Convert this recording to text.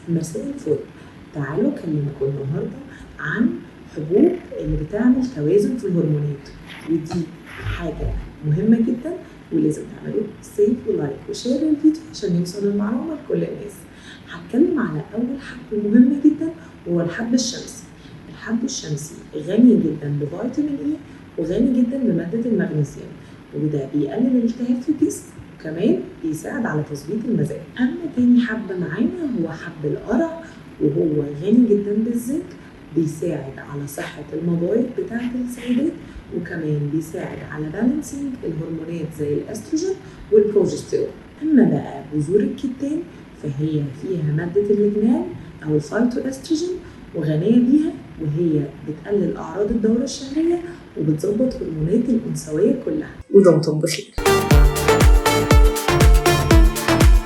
مساء الفل. تعالوا اكلمكم النهارده عن حبوب اللي بتعمل توازن في الهرمونات، ودي حاجة مهمة جدا، ولازم تعملوا save و like و share للفيديو عشان يوصل المعلومة لكل الناس. هتكلم على اول حب مهم جدا، وهو الحب الشمسي. الحب الشمسي غني جدا بفيتامين E وغني جدا بمادة المغنيسيوم، وده بيقلل الالتهاب في الجسم وكمان بيساعد على تظبيط المزاج. اما تاني حبه معانا هو حب القرع، وهو غني جدا بالزنك، بيساعد على صحة المبايض بتاعة السيدات، وكمان بيساعد على balancing الهرمونات زي الاستروجين والبروجستيرون. اما بقى بذور الكتان فهي فيها مادة ال lignan او ال phytoestrogen وغنية بيها، وهي بتقلل أعراض الدورة الشهرية وبتظبط هرمونات الأنثوية كلها. ودمتم بخير.